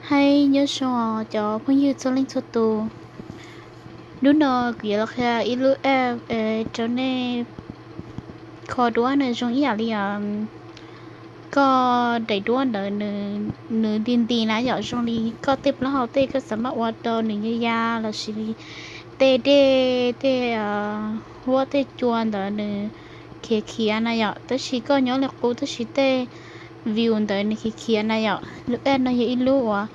Hais nyob zoo cov phooj ywg txhua leej txhua tus. Hnub no kuv yuav los qhia ib lub app rau nej kho duab no zoo ib yam li koj daim duab ntawd nws nti nti na yom, zoo li koj tej plaub hau tej koj xav maj ua rau nws ya ya lossis li tej dej tej huab tej cua ntawd nws khiav khiav na yom, tab sis koj nyob li qub tab sis tej view ntawd nws khiav khiav na yom. Lub app no yog ib lub uas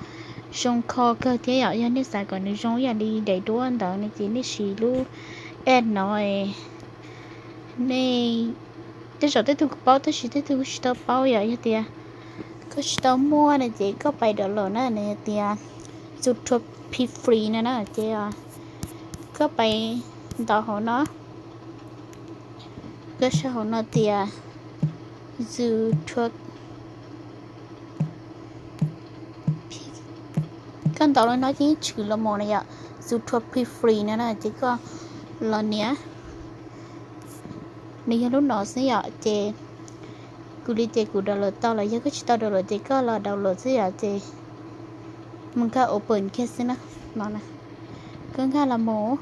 zoo kho kawg thiab yom, yog nej xav kom nws zoo ib yam li daim duab ntawd no ces nej siv lub app no. Nej tej zaum tej tug kuj paub tab sis tej tug kuj tsis tau paub yom, yog tias koj tsis tau muaj no ces koj pais download na, nws yog tias Zootopia free no na ces koj pais ntaus hauv no, koj sau hauv no tias Zootopia, koj ntaus li no ces yeej tshwm los mus na yom, Zootopia free no na ces koj los nias. Nws yog lub no xwb yom, ces kuv li ces kuv download tau lawm, yog koj tsis tau download ces koj los download xwb yom, ces mus nkag open kiag xwb na, no na. Koj nkag los mus,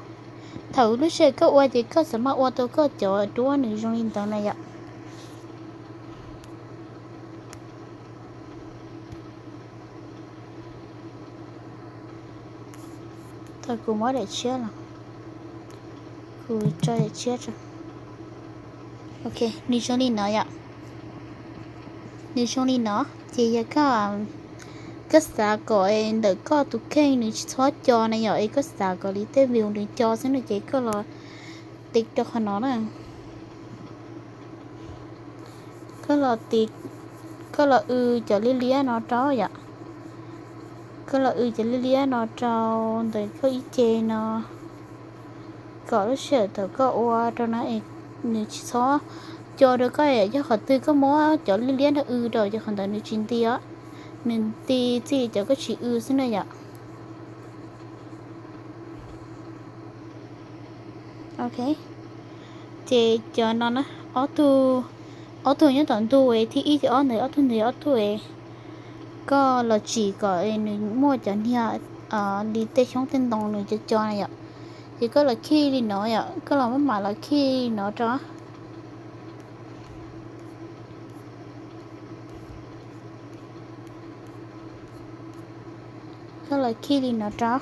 thaum lub sij hawm koj ua ces koj xav maj ua tau koj cov duab nws zoo li ntawd na yom. Thaum kuv muab daim tshiab los, kuv tso daim tshiab tso. Ok, nws zoo li no yom. Nws zoo li no, ces yog koj, koj xav kom ntawm koj tus kheej nws tsis txhob co na yom, es koj xav kom li tej view nws co xwb no ces koj los tiv rau qhov no na. Koj los tiv, koj los w cov liab liab no rau yom. Koj los w cov liab liab no rau ntawm koj ib ce no, kom lub sij hawm thaum koj ua rau no es nws tsis txhob co rau koj yom. Yog qhov twg koj muab cov liab liab no w rau ces qhov ntawd nws tsis nti os, nws nti txij li cov koj tsis w xwb na yom. Ok, ces cov no na, ob tug, ob tug nyob tom ntug, thib ib ces ob ntawd, ob tug ntawd ob tug. Koj los tsim kom nws muaj cov niag li tej xyoob tej ntoo nws co co na yom. Ces koj los khij li no yom, koj los maj mam los khij li no rau. Koj los khij li no rau.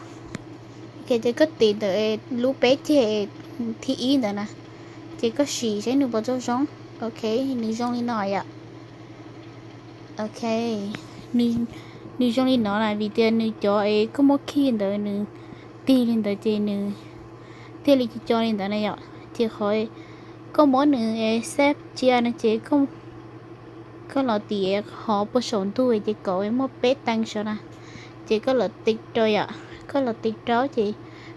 Ok, ces koj tiv ntawm lub peb ceg thib ib ntawd na, ces koj sim saib nws puas zoo zoo. Ok, nws zoo li no yom. Ok, nws zoo li no na, vim tias nws cov es koj muab khij ntawd nws tig li ntawd ces nws thiaj li co co li ntawd na yom. Ces qhov koj muab nws save cia no ces koj los tim hov puag saum ntug ces kom muaj peb teev saum na, ces koj los tiv rau yom, koj los tiv rau ces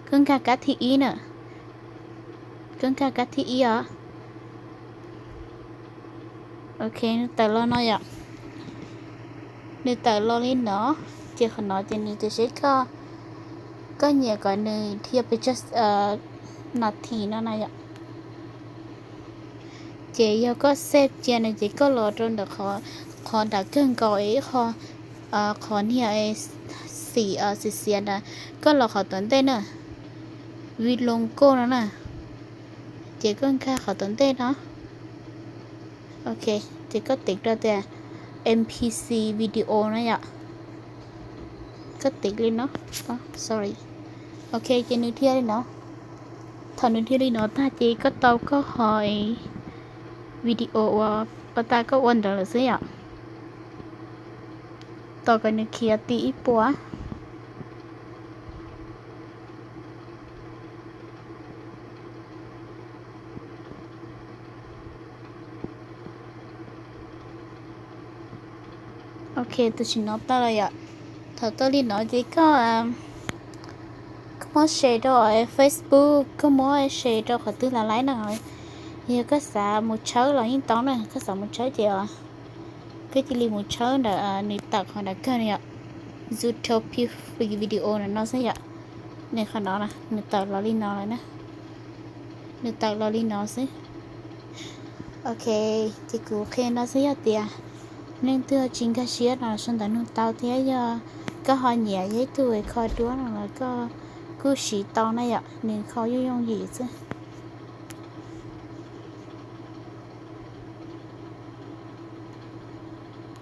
koj nkag kab thib ib na, koj nkag kab thib ib os. Ok, nws tawm los no yom. Nws tawm los li no, ces qhov no ces nws tias seb koj, koj nyiam kom nws dhia pes tsawg nas this no na yom. Ces yog koj save cia no ces koj los rau ntawm qhov nram kawg nkaus ib qho, qhov niag xim xiav xiav ntawd, koj los qhov tom ntej na, vi loo koj no na, ces koj nkag qhov tom ntej no. Ok, ces koj tiv rau tias M P C video na yom. Koj tiv li no, sorry. Ok, ces nws dhia li no. Thaum nws dhia li no tag ces koj tau koj qhov video uas pas tas koj ua ntawd lawm xwb yom. Tos kom nws khiav tim ib puas. Ok, tam sim no tau lawm yom. Thaum tau li no ces koj, koj muab share rau Facebook, koj muab share rau qhov twg los laib na. Yog koj xav mus tshawb los yeej tau na, koj xav mus tshawb ces koj cia li mus tshawb ntawm nws tawm qhov nram kawg no yom. Zootopia free video no xwb yom. Nws qhov no na, nws tawm los li no lawm na. Nws tawm los li no xwb. Ok, ces kuv qhia no xwb, yog tias leej twg tsis nkag siab no sau ntawv nug tau thiab, yog Koj ho nyiam yog ib tug kho duab no los koj kuj siv tau na yom, nws kho yooj yooj yim xwb.